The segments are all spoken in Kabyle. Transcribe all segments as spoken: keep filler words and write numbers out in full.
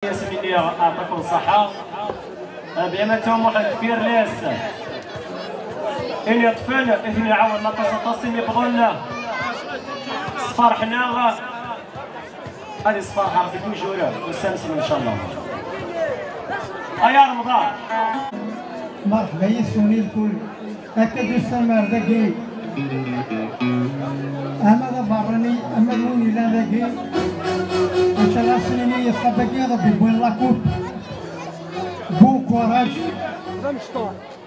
Yasmini, aɛṭakum ṣṣeḥḥa. Bien, ma ttawmuḥ deffir les. Ini ṭfen, itni ɛawen aṭas aṭas imi bḍan ṣṣferḥ-nneɣ. Ad iṣferḥ Ṛebbi toujours, ussan-nsen, ncallah. Aya Remḍan. Merḥba yes-wen i lkul. Akka d-usam ar dagi, ama d aberrani, ama d win yellan dagi, ncallah ad s-nini i ṣṣḥab-agi ad d-iwwin la coupe. Bon courage.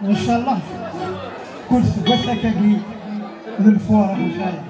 Ncallah kul seg wass akkagi d lfurex, ncallah.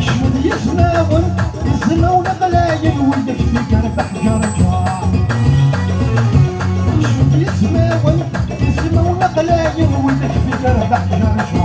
Kecmet yismawen, ismawen aqlayen, wid akk fi yerbeḥ ǧerǧer. Kecmet yismawen, ismawen aqlayen, wid akk fi yerbeḥ ǧerǧer. Kecmet yismawen, ismawen aqlayen, wid akk fi yerbeḥ ǧerǧer.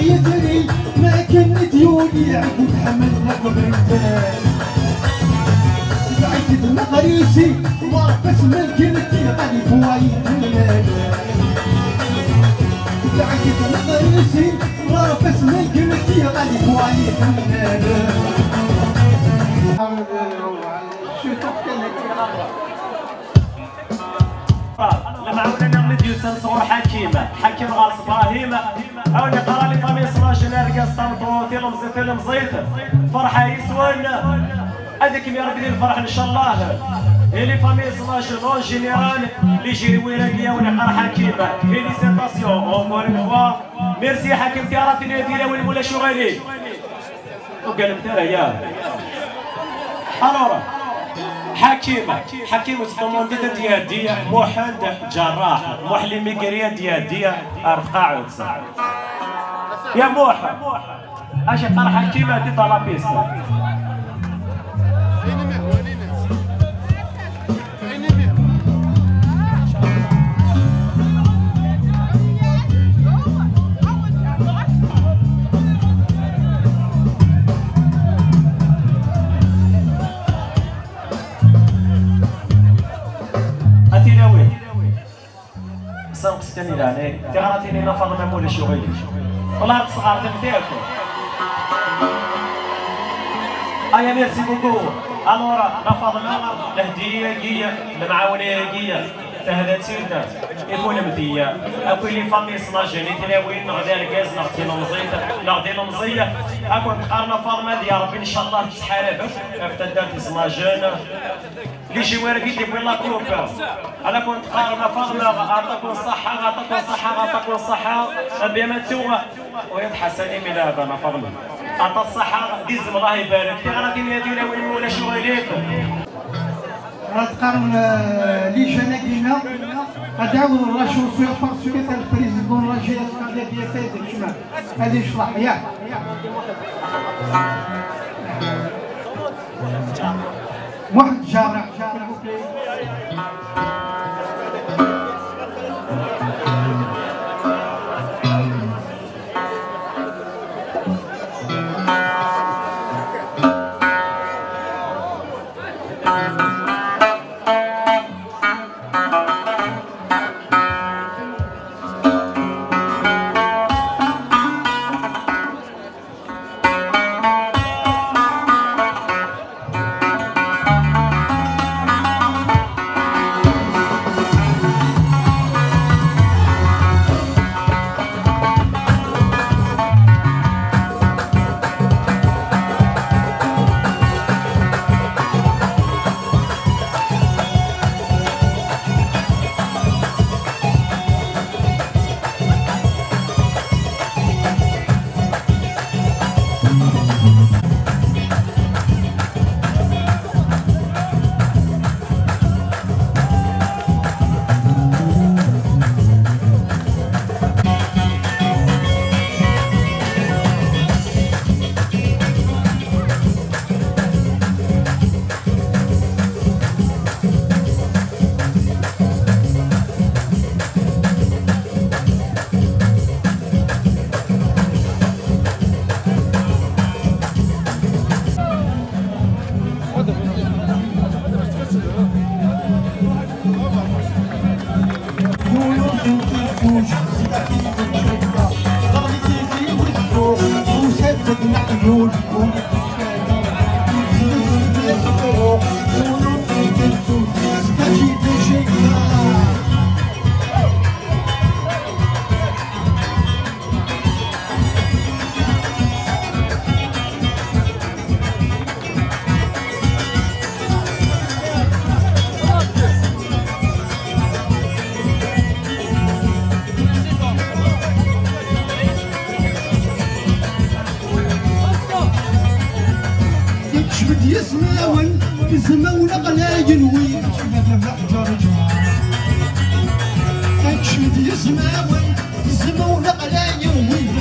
Yetri, ma akken i d-yuli, ɛeggu tḥemmel akk brintan. Tebɛid-d Meɣrisi, ḍerb-as ma gnet, ɣalib wayi tennal. Tebɛid-d Meɣrisi, ḍerb-as ma gnet, ɣalib wayi tennal. Lemɛawna-nneɣ mi d-yusan sɣur Ḥakim, Ḥakim ɣer-s Brahim, awen iqqar les familles s la jeune, argaz, tameṭṭut, tilemẓit, tilemẓit, ferḥa yis-wen, ad ikem-irebbi di lferḥ, ncallah. Et les familles s la jeune, en général, les jeunes win-agi, awen iqqar Ḥakim, félicitations, encore une fois. Merci Ḥakim, tiɣratin-agi, tilawin, mulac uɣilif. Ur gganemt ara, ya. Alors, Ḥakim, Ḥakim, ur tettḍamaned ad d-iɛeddi Muḥend Ǧerraḥ, Muḥ Limigri ad d-iɛeddi ar tqaɛet. Ya Muḥ, acu yeqqar Ḥakim, ɛeddi-d ɣer la piste. A tilawin. Sanqes kan i leɛnay. Tiɣratin-ina Faḍma, ma ulac uɣilif. Ṭlɛet tesɣart-nni akk. Aya, merci beaucoup. Alors, a Faḍma, lehdiya-agi, lemɛawna-agi, tehda-tt-id i kunemti, akk i les familles s la jeune, i tlawin, neɣ d argaz, neɣ d tilemẓit, neɣ d ilemẓi. Ad kent-qqaren a Faḍma, di Ṛebbi, ncallah, tettḥarabem ɣef taddart s la jeune. Li jiwar-agi d-yewwi la coupe. Ad kent-qqaren a Faḍma, aɛṭakum ṣṣeḥḥa, aɛṭakum ṣṣeḥḥa, aɛṭakum ṣṣeḥḥa. Abya ma tuɣ. Ur iḍḥa Salim i leɛba, a Faḍma. Aṭas ṣṣeḥḥa, d izem, Allah ibarek. Tiɣratin-agi, tilawin, ma ulac uɣilif. Ad qqaren, euh, les jeunes-agi-nneɣ, ad ɛawden la chanson parce que le président de la jeunesse, Khaled Yassed, ad yecḍeḥ, ya. Muḥend Ǧerraḥ, s'il vous plaît. Keččem-d yismawen, izmawen aqlayen wid. Keččem-d yismawen, izmawen aqlayen wid.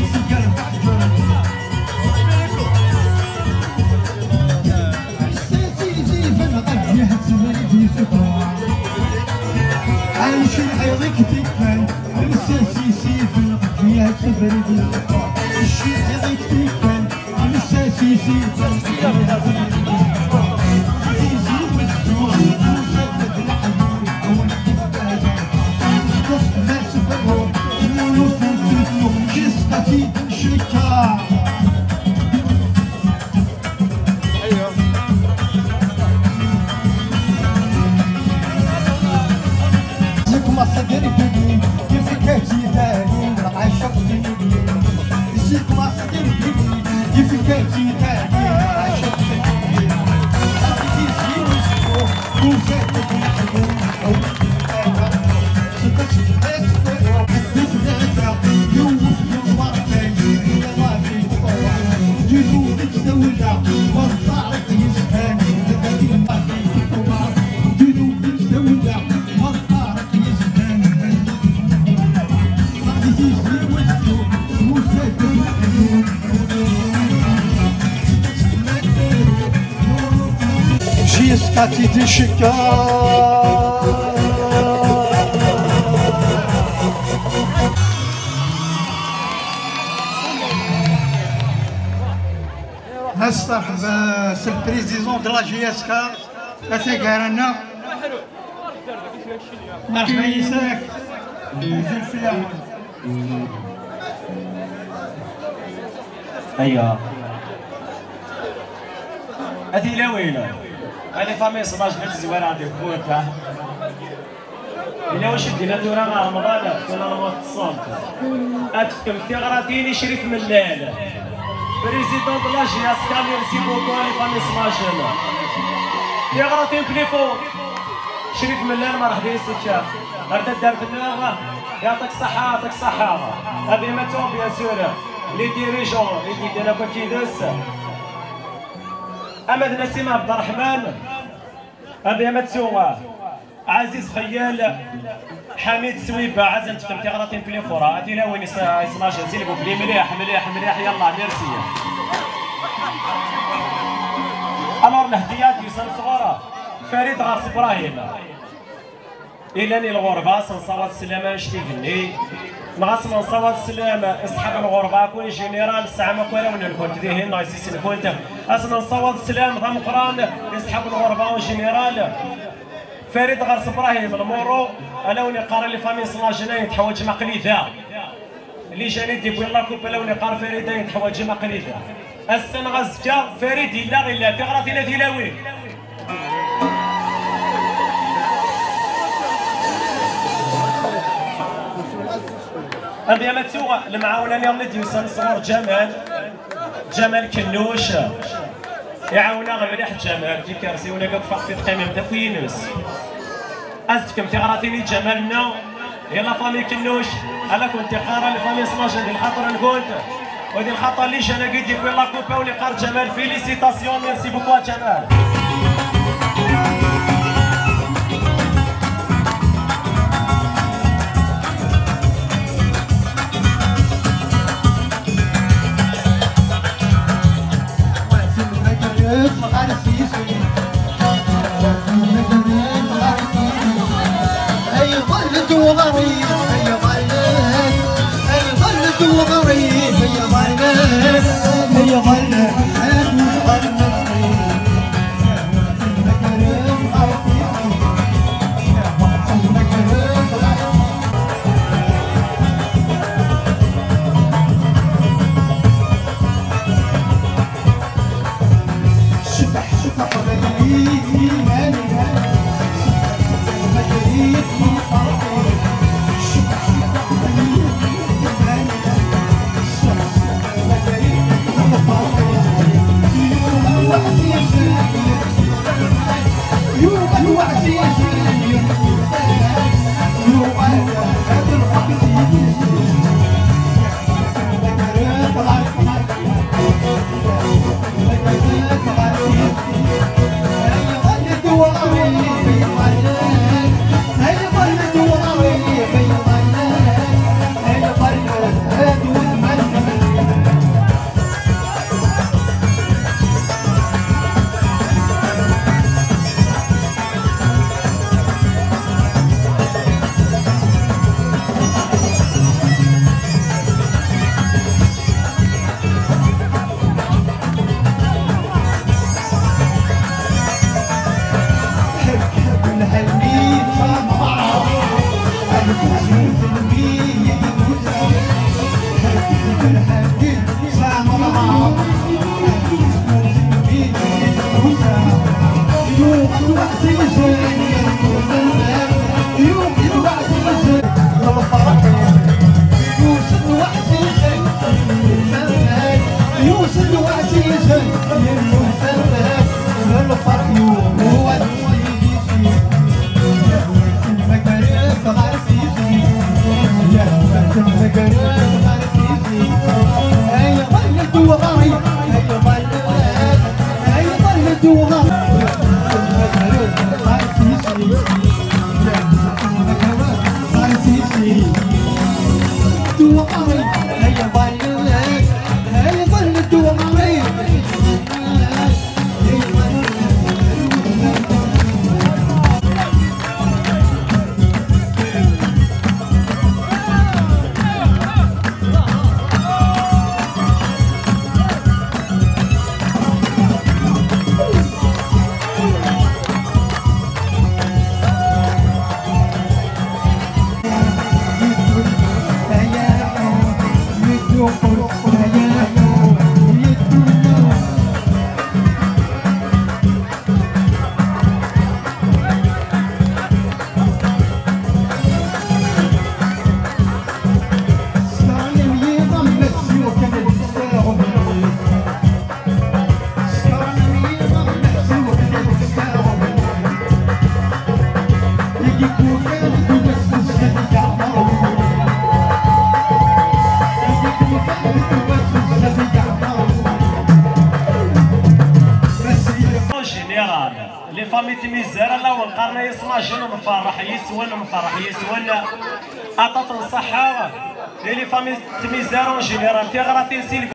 Jusqu'à Titi Chica. Ass-a, c'est le président de la J S K, la Ségarana. مرحبا يساك. ايوا. هذه لا وينه؟ هذه فامي صباش بنت الزويره عندي خوتها. Yella wacu d-yenna tura ɣer Remḍan, tura Remḍan teṣṣelt. Ad tefkem tiɣratin i Crif Mellal. Président de la J S K, merci beaucoup, les familles Smajel. Tiɣratin plus fort. Crif Mellal, merḥba yes-k. Ar taddart-nneɣ, يعطيك الصحة، يعطيك الصحة. Abima Tour, bien sûr. Les dirigeants, les dirigeants. Ama d Nassim Abderrahman. Abima Tour. Aziz Xeyyal, Ḥamid Swiba, ɛazent fkem tiɣratin n Plifora, a tilawin is-, isnac, silbubli, mliḥ, mliḥ, mliḥ, yallah, merci. Alors, lehdiya d-yusan sɣur Farid ɣer Ibrahim. Ilan i lɣerba, ad s-nṣawaḍ sslam annect igenni. Neɣ ad s-nṣawaḍ sslam i ṣṣḥab n lɣerba akk, en général, tesɛam akk arraw-nkent dihin neɣ yessi-s-nkent. Ad s-nṣawaḍ sslam d ameqqran i ṣṣḥab n lɣerba en général. Farid ɣer Ibrahim, lmuru, ala win iqqaren les familles Smajel ayen teḥwaǧem aql-i da. Les gens i d-yewwin la coupe, ala win iqqar Farid ayen teḥwaǧem aql-i da. Ass-a neɣ azekka, Farid yella ɣilla tiɣratin a tilawin. Abima Tour, lemɛawna niḍen i d-yusan sɣur Ǧamal, Ǧamal Kennuc. Iɛawen-aɣ mliḥ Ǧamal, d ikersiwen-agi akk faqfit qqimemt akk yines. Ad s-tefkem tiɣratin i Ǧamal-nneɣ, i la famille Kennuc, ala kent-iqqar les familles Smajel di lxaṭer-nkent. Wa di lxaṭer les gens-agi d-yewwin la coupe, awen iqqar Ǧamal, félicitations, merci beaucoup à Ǧamal. Ay ḍallet uɣarim, ay ḍallet, ay ḍallet uɣarim, ay ḍallet, ay ḍallet, ay ḍallet. En général, les familles tmizar, ala wen qqaren ay iṣnajen, nferreḥ yis-wen, nferreḥ yis-wen. Aṭaṭ n ṣṣeḥḥa i les familles tmizar en général, tiɣratin si